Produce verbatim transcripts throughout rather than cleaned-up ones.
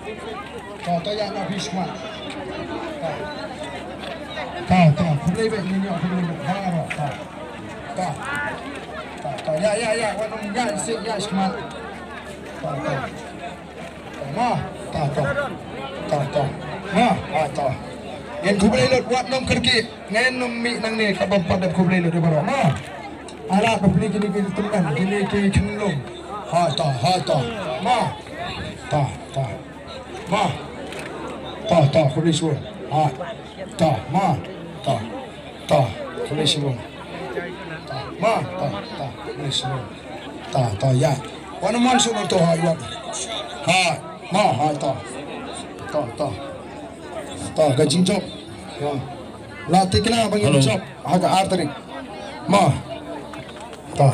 To, to, ïa na phi shmat. To. To, to, khublei bha, ngin ïa khublei bha. Ha, to. To. To, to, ïa, ïa, ïa, wat nym ïa, ïa shmat. To, to. To, ma, to, to. To, to. Ma, ha, to. Ngin khublei lut wat nym kyrkieh. Ngin nym mih nangne kaba ym pat dep khublei lut ïa baroh. Ma. Ala khublei kine ki tymmen, kine ki khynlung. Ha, to, ha, to. Ma. To, to. Ma. To, to, khublei shibun. Ha. To, ma. To. To, khublei shibun. To, ma. To, to, khublei shibun. To, to, ïa. Wan mon shibun to ha, ïa. Ha, ma, ha, to. To, to. To, ka jingjop. Ïa. La tikna ba ngin jop ha ka ar tarik. Ma. To.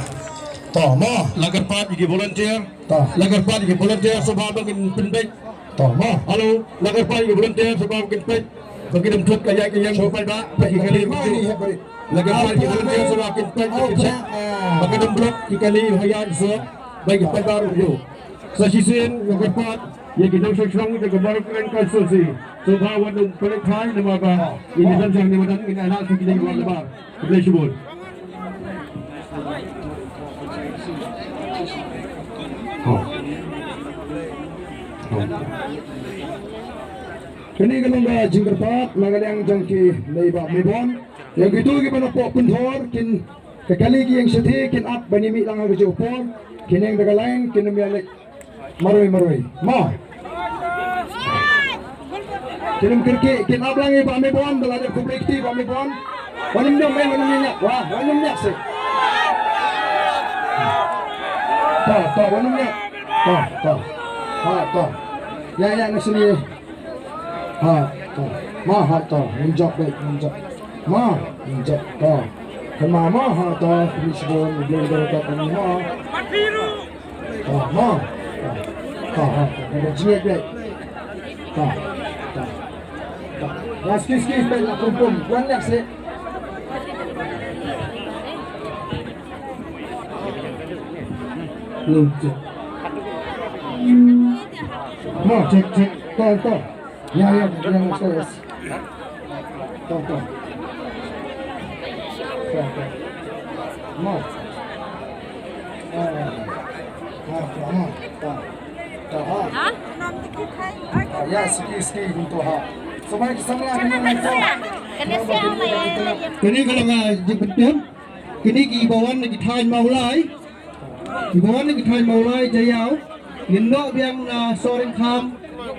To, ma. La kyrpad ïa ki volunteer. To. La kyrpad ïa ki volunteer sngewbha ba kin pynbeit. To, ma. Hello. La kyrpad ïa ki volunteer sngewbha ba kin peit. Ba kin ym thut ka ïaid ka ïeng ba paidbah ba ki kali ruh. La kyrpad ïa ki volunteer sngewbha kin peit ba kin check. Ba kin ym block ki kali ha ïaid shuh ba ki paidbah ruh ïoh. Sa shisien nga kyrpad ïa ki nongshong shnong jong ka Mawryngkneng constituency. Sngewbha wat nym pynleit khai namar ba ngin ïa don sha kane madan ngin ailad sha kine ki ward namar. Khublei shibun. Kane ka long ka jingkyrpad na ka liang jong ki mei bah mei bon. Ïa kito kiba na pok pynthor kin ka kali ki ïeng shathie kin ap ban ïa mih lang ha ka juh por. Kin ïeng da ka lain kin ym ïaleit marwei marwei. Mo. Kin ym kyrkieh, kin ap lang ïa i bah mei bon, da la dep khublei kti i bah mei bon. Wan ym ñiah, wan ym ñiah, wa, wan ym ñiah seh. To, to, wan ym ñiah. To, to. Ha, to. Ïa, ïa, na shane. Ha, to. Ma, ha, to. Ngin jop beit, ngin jop. Ma, ngin jop, to. Kynmaw ma, ha, to. Khublei shibun, khublei shibun, to, kynmaw ma. To, ma. To, ha, to. Khublei shibun, to. To, to. To. Ïa, ski, ski, beit la pum pum. Wan ïa seh. Hello, check. Mo, check, check. To, to. Ïa, ïa, ïa, ïa, ïa. To, to. To, to. Mo. Ah, ah, to, mo. To. To, ha. Ha? Ah, ïa, siki, siki, to, ha. Sngewbha ki samla, kane, kane, kane, kane ka long, ah, jingpyntip. Kine kiba wan na ki thaiñ Mawlai. Kiba wan na ki thaiñ Mawlai Jaïaw. Ngin noh biang na Sohryngkham.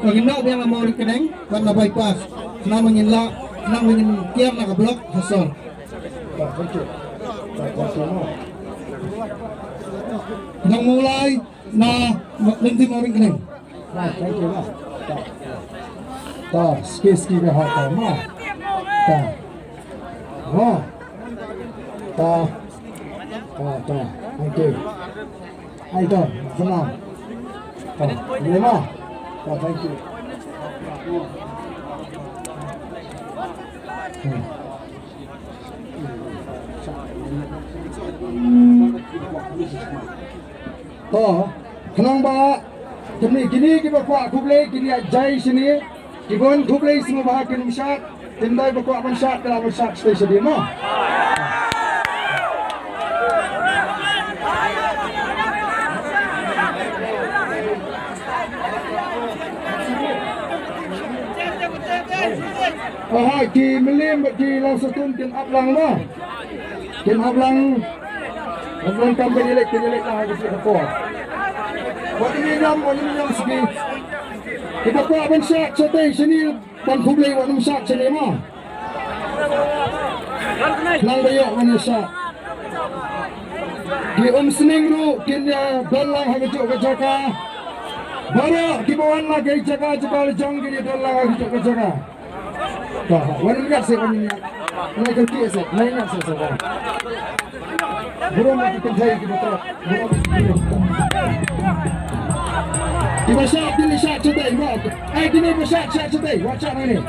Ngin noh biang na Mawryngkneng bad na bypass. Khnang ba ngin lah, khnang ba ngin kiar na ka block ha sor. Nang Mawlai na Lyngdoh Mawryngkneng. Nah, thank you, nah. Ta. Ta, ski, ski, dah, ta, ma. Ta. Ma. Ta. Ta, ta. Thank you. Ai, ta, senang. Ta, boleh, ma. Ta, thank you. Hmm. To, khnang ba kine, kine kiba kwah khublei, kine ïa jai shane, kiba wan khublei sngewbha kin ym shad, kin dei ba kwah ban shad, ka lah ban shad shatei shadien mo. Aha, ki Mylliem bad ki Lawsatun kin ap lang mo. Kin ap lang. Ap lang kam kin ïaleit, kin ïaleit lang ha ka por. Wat ïa ïam, wat ïa ïam siki. Kita kwah ban shad shatei shane ban khublei, wat nym shad shane mo. Nang ba ïoh ban ïa shad. Ki Umsning ruh kin ïa don lang ha kajuh ka jaka. Baroh kiba wan na ka jaka jaka la jong kin ïa don lang ha kajuh ka jaka. Wan ïa seh, wan ïa. Nai ka ti seh, nai ïa seh seh. Burom ki kynthei kiba trok. Kiba shad, kine shad shatei, mo. Ai, kine ba shad, shad shatei, wat shad hangne.